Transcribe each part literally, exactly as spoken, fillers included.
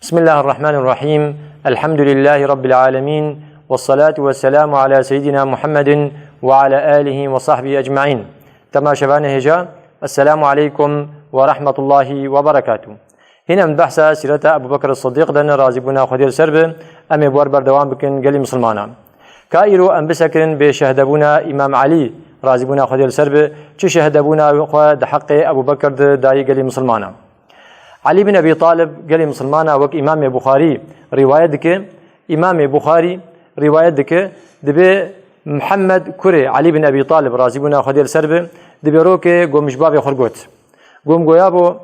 Bismillahirrahmanirrahîm. Elhamdülillahî Rabbil âlemîn. Vessalatu vesselamu ala seyyidina Muhammedin ve ala âlihi ve sahbihi ecmaîn. Temaşevanê hêja, Esselamu aleykum ve rahmetullahi ve berekatuh. Hîn em behsa sîreta Ebu Bekir Sidîq de ne, razîbûna Xwedê li ser bi, em ê bi wer berdewam bikin gelî misilmanan. Ka îro em bisekirin bê şehdebûna Îmam Elî, razîbûna Xwedê li ser bi, çi şehdebûna xwe di heqê Ebu Bekir de dayî gelî misilmanan. Elî bin Ebî Talib gelî misilmana wek Îmamê Buxarî rîwayet dike, Îmamê Buxarî rîwayet dike, dibê Mihemed kurê Elî bin Ebî Talib, razîbûna Xwedê li ser bi, dibê rokê go min ji bavê xwe got. Gom goya bo,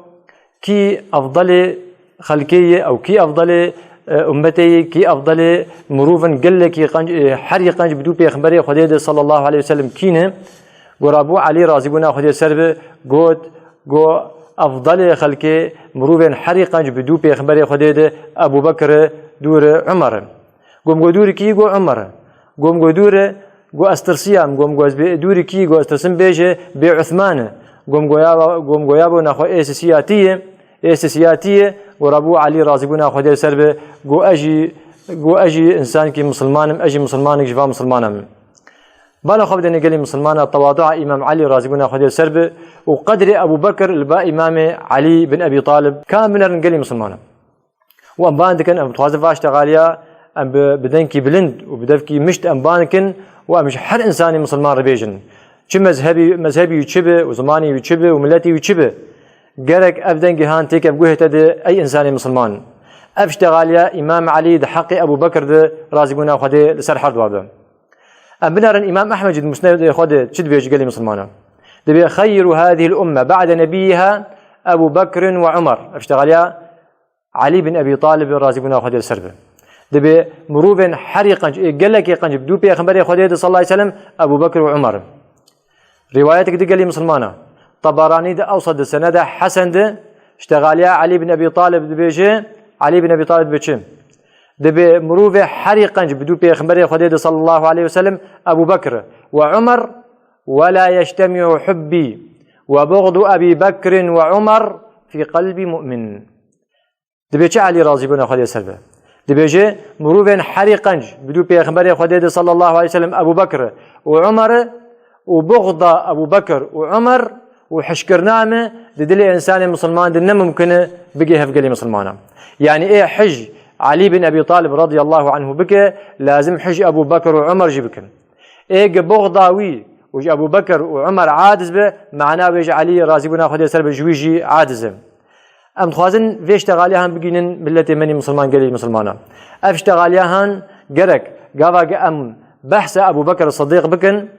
kî efdelê xelkê ye ew kî efdelê, e, ummetê ye, kî efdelê mirovin gelekî qenc, e, herî qenc bi dû pêxemberê Xwedê de sallallahu aleyhi ve sellem kî ne? Gora bû Elî, razîbûna Xwedê ser bi, got, go efdelê xelkê mirovên herî qenc bi dû pêxemberê Xwedê de Ebu Bekir e, dûr e Umer e. Gom go dûrî kî? Go Umer e. Gom go dûr e, go ez tirsiyam, gom go ez bê dûrî kî? Go ez tirsim bêje bê Uthman e. Gom goya, gom goya bo naxwe ê sisiya tî ye, ê sisiya tî ye, go rabû Elî, razîbûna Xwedê li ser be, go ez jî, go ez jî însankî misilman im, ez jî misilmanek ji van misilmanan im. Bala xwe bidêne gelî misilmana, tewadua Îmam Elî, razîbûna Xwedê li ser be, û qedrê Ebû Bekir li ba Îmamê Elî bin Ebî Talib, ka em binerin gelî misilmanan. Û em ban dikin, em dixwazin va ştexaliya, em bi, bi dengkî bilind û bi devkî mişt em ban dikin û em ji her însanê misilman re bêjin. Çi mezhebî, mezhebî wî çi bi û zimanî wî çi bi û miletî wî çi bi, gerek ev dengê han têke bi guhê te de, ey însanê misilman. Ev ştexaliya Îmam Elî di heqê Ebû Bekir de, razîbûna Xwedê li ser her dua be. Em binerin Îmam Ehmed jî di Musnedê xwe de çi dibêje gelî misilmanan. Dibê, "Xeyru hadihil umme ba'de nebiyyiha Ebu Bekrin ve Umar." Ev ştexaliya Elî bin Ebî Talib, razîbûna Xwedê li ser be. Dibê mirovên herî qenc, ê gelekî qenc bi dû pêxemberê Xwedê de sallallahu aleyhi ve sellem Ebû Bekir û Umer in. Rîwayetek di gelî misilmana. Tabaranî di Ewsat de senede hesen de ştexaliya Elî bin Ebî Talib dibêje, Elî bin Ebî Talib dibe çi? Dibê mirovê herî qenc bi dû pêxemberê Xwedê de sallallahu aleyhi ve sellem Ebû Bekir ve Umer, "Ve la yeştemi'u hubbi ve buğdu Ebî Bekrin ve Umer fi qalbi mu'min." Dibê çi Elî, razîbûna Xwedê ser be? Dibêje, mirovên herî qenc bi dû pêxemberê Xwedê de sallallahu aleyhi ve sellem Ebû Bekir û Umer û buxda Ebû Bekir û Umer û hişkirina me di dilê însanê misilman de ne mumkin e bigê hev gelê misilmana. Yanî ê hij Elî bin Ebî Talib radiyallahu anhu bike, lazim hij Ebû Bekir û Umer jî bikin. Ê gi buxda wî û ji Ebû Bekir û Umer aciz be, mana wê ji Elî, razîbûna Xwedê ser be, ji wî jî aciz e. Em dixwazin vê ştexaliya han bigînin miletê me nî misilman, gelê misilmana. Ev ştexaliya han gerek gava gi em behsa Ebû Bekir Sidîq bikin,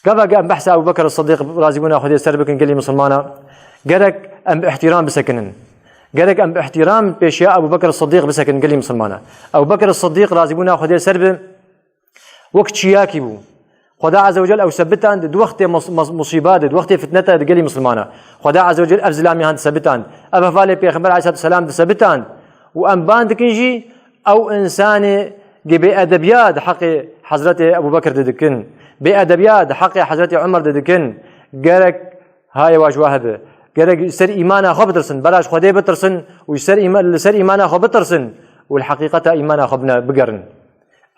gava gi em behsa Ebû Bekir Sidîq, razîbûna Xwedê ser bikin, gelê misilmana, gerek em bi îhtîram bisekinin. Gerek em bi îhtîram pêşiya Ebû Bekir Sidîq bisekinin, gelê misilmana. Ebû Bekir Sidîq, razîbûna Xwedê ser be, wek çiyakî bû. Xweda Azze ve Cel ew sebitand di wextê mus-, mus-, musîba de, di wextê fitneta de gelî misilmana. Xweda Azze ve Cel ev zilamî han disebitand. Ev hevalê Pêxember aleyhissalatu vesselam disebitand. Û em ban dikin jî, ew însanê gi bêedebiya di heqê Hezretê Ebû Bekir de dikin, bêedebiya di heqê Hezretê Umer de dikin, gerek hayê wa ji wa hebe. Gerek ji ser îmana xwe bitirsin, bera ji Xwedê bitirsin û ji ser îma-, li ser îmana xwe bitirsin û li heqîqeta îmana xwe bine-, bigerin.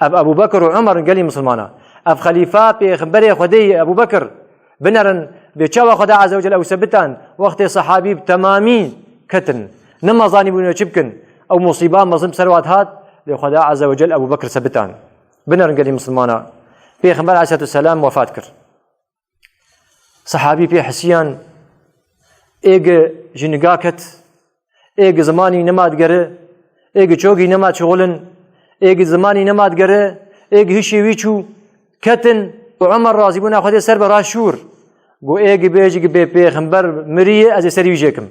Ev Ebû Bekir û Umer in gelî misilmana. Ev xelîfa pêxemberê Xwedê ye Ebû Bekir. Binerin, bê çawa Xweda Azze ve Celle ew sebitan, wextê sehabî bi temamî ketin. Nema zanîbûne çi bikin. Ew musîba mezin bi ser wat hat, lê Xweda Azze ve Celle Ebû Bekir sebitan. Binerin gelî misilmana. Pêxember aleyhisselatu vesselam wefat kir. Sehabî pê hisiyan, ê gi ji niga ket, ê gi zimanî nema digere, ê gi çogî nema çixulin, ê gi zimanî nema digere, ê gi hişê wî çû, ketin û Umer razîbûna Xwedê ser be raşûr. Got, ê gi bêjî gi bê pêxember miriye, ez ê serî wî jêkim.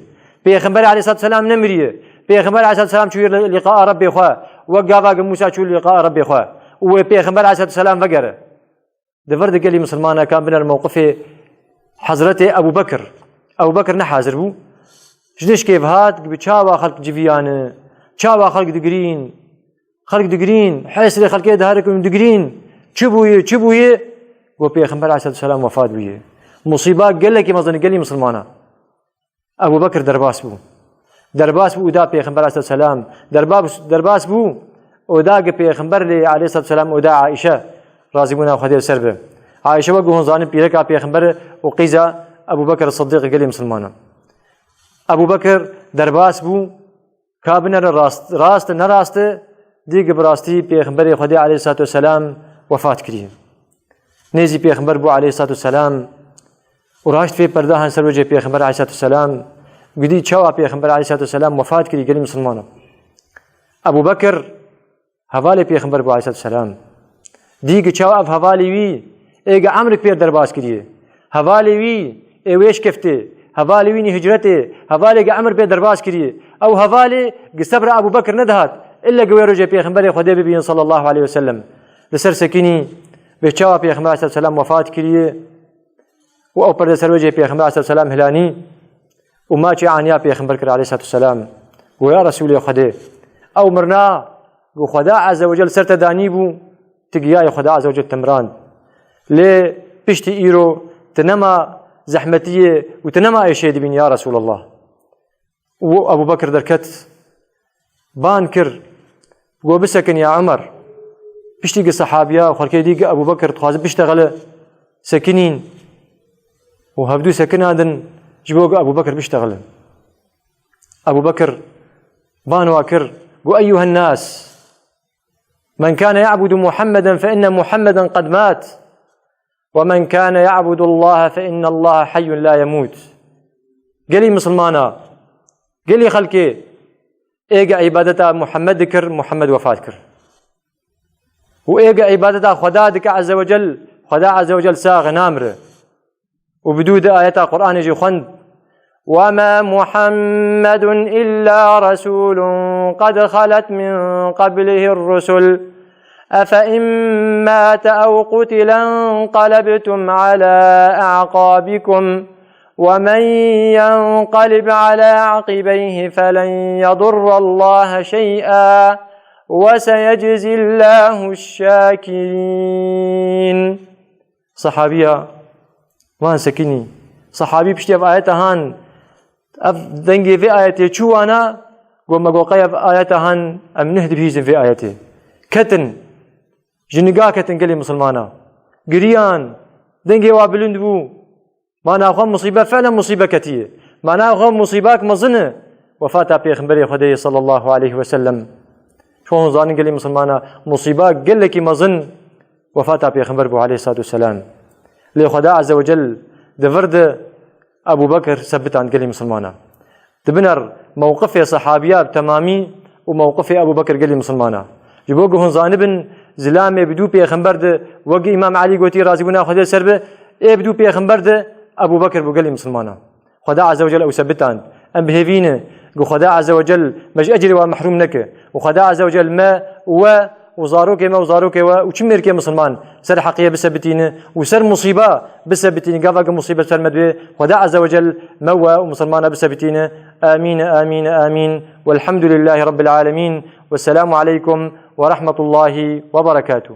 Pêxember aleyhisselatu selam nemiriye. Pêxember aleyhisselatu selam çûye li, lîqaa Rebbê xwe. Wek gava gi Mûsa çû lîqaa Rebbê xwe. Û wê pêxember aleyhisselatu selam vegere. Di vir de gelî misilmana ka biner mewqifê Hezretê Ebû Bekir. Ebû Bekir ne hazir bû. Ji nişkê ve hat, bi çawa xelk civiyane, çawa xelk digirîn, xelk digirîn, hêsrê xelkê diherikin û digirîn. Çi bûye, çi bûye? Got, Pêxember aleyhisselatu selam wefat bûye. Musîba gelekî mezin gelî misilmana. Ebû Bekir derbas bû. Derbas bû û da Pêxember aleyhissalatu selam. Derba-, derbas bû û da gi Pêxember lê aleyhissalatu selam û da Aîşe, razîbûna Xwedê li ser be. Aîşe wek hûn zanin pîreka Pêxember û qîza Ebû Bekir Siddiq gelê misilmanan. Ebû Bekir derbas bû, ka binere rast, rast e, ne rast e, dî gi bi rastî Pêxemberê Xwedê aleyhissalatu selam wefat kiriye. Nêzî Pêxember bû aleyhissalatu selam û raşt vê perda han ser wecê Pêxember aleyhissalatu selam, gidî çawa Pêxember aleyhissalatu selam wefat kirî gelî misilmana. Ebû Bekir hevalê Pêxember bû aleyhissalatu selam. Dî gi çawa ev hevalê wî ê gi emrik pê derbas kiriye. Hevalê wî ê wê şkeftê, hevalê wî nî hicretê, hevalê gi emir pê derbas kiriye. Ew hevalê gi sebra Ebû Bekir nedihat, ille gi wê rojê Pêxemberê Xwedê bibînin sallallahu aleyhi ve sellem. Li ser sekinî vê çawa Pêxember aleyhissalatu selam wefat kiriye û ew perde ser wecê Pêxember aleyhissalatu selam hilanî û maçê aniya Pêxember kir aleyhissalatu selam. Got, ya Resûlê Xwedê, ew mirna got Xweda azze ve cel ser te danî bû, tu giyayê Xweda azze ve cel te mirand. Lê piştî îro tu nema zehmetiyê û tu nema êşê dibîn ya Resûlallah. Û Ebû Bekir derket, ban kir, got, bisekin ya Emer. Piştî gi sehabiya û xelkê dî gi Ebû Bekir dixwaze biştexile, sekinîn û hevdû sekinandin ji bo gi Ebû Bekir biştexile. Ebû Bekir ban wa kir, got, eyyuhen nas, men kâne ya'budu Muhammeden fe inne Muhammeden qed mat. ومن كان يعبد الله فإن الله حي لا يموت. Gelî misilmana, gelî xelkê, ê gi îbadeta Muhammed dikir, Muhammed wefat kir. Û ê gi îbadeta Xweda dike azze ve cel, Xweda azze ve cel sax e, namire. Û bi dû di ayeta Qur'anê jî xwend, وما محمد إلا رسول قد خلت من قبله الرسل أفإن مات أو قتل انقلبتم على أعقابكم ومن ينقلب على عقبيه فلن يضر الله شيئا وسيجزي الله الشاكرين. Sehabiya wan sekinî. Sehabî piştî ev ayeta han, ev dengê vê ayetê çû wana, got, me got, qey ev ayeta han, em neh dibihîzin vê ayetê. Ketin, ji niga ketin gelê misilmana. Giriyan, dengê wa bilind bû. Mana xwe musîbe, felen musîbe ketiye. Mana xwe musîbak mezin e. Wefata Pêxemberê Xwedê sallallahu aleyhi ve sellem. Çon zanin gelê misilmana, musîba gelekî mezin wefata Pêxember bû aleyhissalatu vesselam. Lê Xweda azze ve cel di vir de Ebû Bekir sebitan gelê misilmana. Di biner mewqifê sehabiya bi temamî û mewqifê Ebû Bekir gelê misilmana. Ji bo ku hûn zanibin, zilamê bi dû pêxember de, wek Îmam Elî gotî, razîbûna Xwedê ser be, ê bi dû pêxember de Ebû Bekir bû gelê misilmana. Xweda Azze ve Celle ew sebitan. Em bi hêvî ne ku Xweda Azze ve Celle me ji ecrê wan mehrûm neke. Û Xweda Azze ve Celle me û we û zarokê me û zarokê we û çi mêrkê misilman ser heqiyê bisebitîne û ser musîba bisebitîne. Gava ku musîbet ser me dibê, Xweda Azze ve Celle me we û misilmana bisebitîne. Amîn, amîn, amîn. Welhamdulillahî Rabbil alemîn. Wesselamu aleykum ve rahmetullahî ve berekatuh.